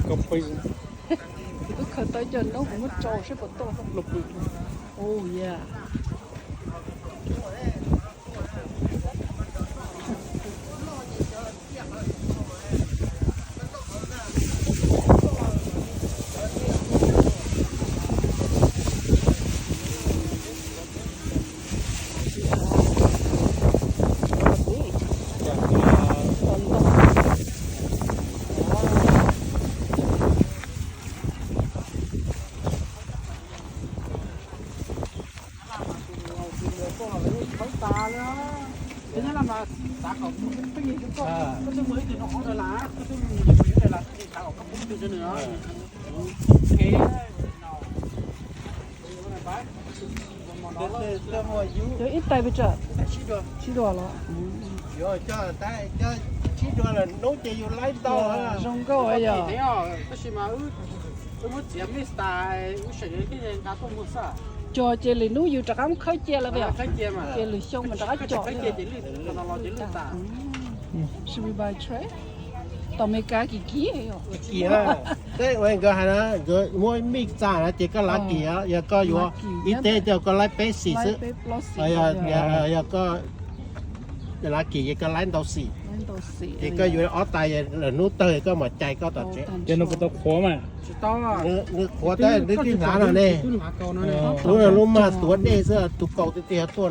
Kuv twb khaws tau cov noob kuv muab tso saib puas tuaj. Oh yeah. Yog ib tais pes tsawg? Sib dua los? Sib dua lawm, noob ces yus laib ntau. Zoo nkauj yog. Tab sis mas wb muab txiav mix tas, wb seem li nqa tuaj muag xwb. Cog ces lwm hnub yus rov qab mus khawb cia lawm, ces lwm xyoo mas rov qab cog. Should we buy tray? Tom Amelikas kim kim. Kim na. Teb ua nkawd hais na, nkawd muab mix txaij na ces koj lav kim, yog koj yuav ib teb ces koj laib peb xim xwb. Yog koj lav kim ces koj laib ntau xim. Ces koj yuav ob tais, lwm hnub tawg koj mam cais koj tom tsev. Ces nws puas tau qhuav mas? Nws qhuav tab nws twb hnav no ne. Lub no lub mag tuav dej xwb, tus kaus twb tiag tuaj.